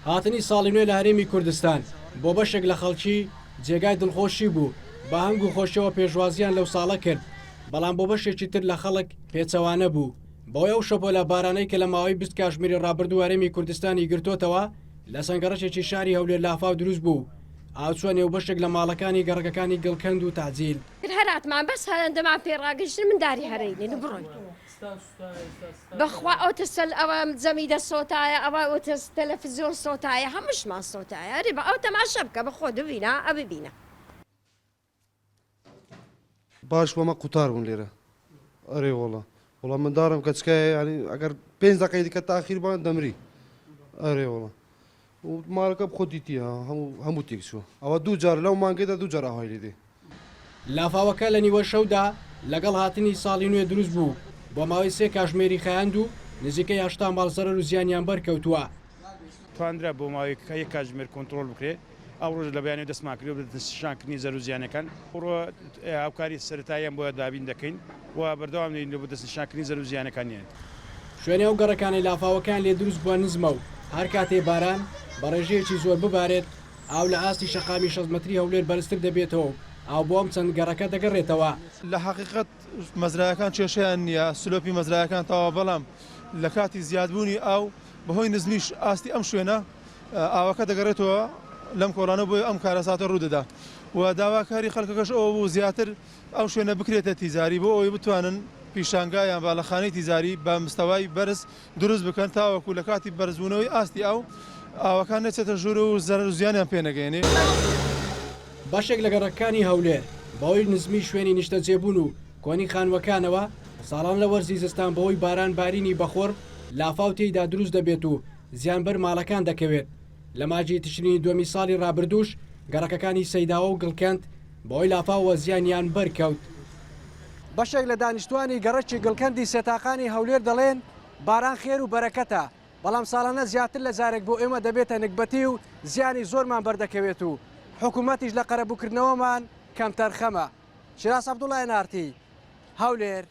هاتنی ساڵی نوێ لە هەرێمی کوردستان بۆ بەشێک لە خەڵکی جێگای دڵخۆشی بوو، بە هەنگ و خۆشیەوە پێشوازییان لەو ساڵە کرد، بەڵام بۆ بەشێکی تر لە خەڵک پێچەوانە بوو، بەهۆی ئەو شەپۆلە بارانەی کە لە ماوەی 20 کاژمێری ڕابردوو هەرێمی کوردستانی گرتۆتەوە، لە چەند گەڕەکێکی شاری هەولێر لافاو دروست بوو و ئاو چووە نێو بەشێک لە ماڵەکانی گەڕەکەکانی گڵکەند و تەعجیل. هەراتمان بەس هەرەندەمان پێ ڕاگەیشتن من داری هەرەینین بڕۆین. بەخوا ئەوتە سەل ئەوە جەمیدە سۆتایە ئەوە ئەوتە تەلەفزیۆن سۆتایە هەمووشمان سۆتایە ئەرێ بە ئەو تەماشا بکە بە خۆت ببینە ئە ببینە. باش بۆ مە قوتار بوون لێرە ئەرێ وەڵا وەڵا مندارم کە چکایە یانی ئەگەر پێنج دەقەی دیکە تاخیر بان دەمری ئەرێ وەڵا و ماڵەکە خۆ دیتیە هەموو هەموو تێک چووە ئەوە دوو جار لەو مانگەدا دوو جار ئاوای لێ دێ. لافاوەکە لە نیوە شەودا لەگەڵ هاتنی ساڵی نوێ دروست بوو، بۆ ماوەی سێ کاژمێری خایاند و نزیکەی 80 ماڵ زەرەر و زیانیان بەرکەوتووە. توانرا بۆ ماوەی یەک کاتژمێر کۆنتڕۆڵ بکرێت، ئەوڕۆش لە بەیانیەوە دەستمان کردووە بە دەستنیشانکردنی زەرەر و زیانەکان، ئەوڕۆ هاوکاری سەرەتاییان بۆ دابین دەکەین و بەردەوام دەبین لە بۆ دەستنیشانکردنی زەرەر و زیانەکانیان. شوێنی ئەو گەڕەکانەی لافاوەکەیان لێ دروست بووە نزمە و هەر کاتێ باران بە ڕێژەیەکی زۆر ببارێت، ئاو لە ئاستی شەقامی 60 مەتری هەولێر بەرزتر دەبێتەوە و ئاو بۆ ئەم چەند گەڕەکە دەگەڕێتەوە. لە حەقیقەت مەزرایەکان کێشەیان نییە، سلۆپی مەزرایەکان تەواوە، بەڵام لە کاتی زیادبوونی ئاو بەهۆی نزمیش ئاستی ئەم شوێنە ئاوەکە دەگەڕێتەوە لەم کۆڵانە بۆیە ئەم کارەساتە ڕوودەدا و داواکاری خەڵکەکەش ئەوە بوو زیاتر ئەو شوێنە بکرێتە تیجاری بۆ ئەوەی بتوانن پیشانگا یان باڵەخانەی تیجاری بە مستەوای بەرز دروست بکەن تاوەکو لە کاتی بەرزبوونەوەی ئاستی ئاو ئاوەکان نەچێتە ژوورەوە و زەرەر و زیانیان پێ نەگەیەنێ. بەشێک لە گەڕەکەکانی هەولێر بەهۆی نزمی شوێنی نیشتەجێبوون و کۆنی خانووەکانەوە ساڵان لە وەرزی زستان بەهۆی باران بارینی بەخوڕ لافاو تێیدا دروست دەبێت و زیان بەر ماڵەکان دەکەوێت لە مانگی تشرینی دووەمی ساڵی رابردووش گەڕەکەکانی سەیداوە و گڵکەند بەهۆی لافاوەوە زیانیان بەرکەوت. بەشێک لە دانیشتووانی گەڕەکی گڵکەندی سێتاقانی هەولێر دەڵێن، باران خێر و بەرەکەتە، بەڵام ساڵانە زیاتر لە جارێک بۆ ئێمە دەبێتە نگبەتی و زیانی زۆرمان بەردەکەوێت و حکومەتیش لە قەرەبووکردنەوەمان کەمتەرخەمە. شیراز عەبدوڵا، ئێن ئاڕ تی، هەولێر.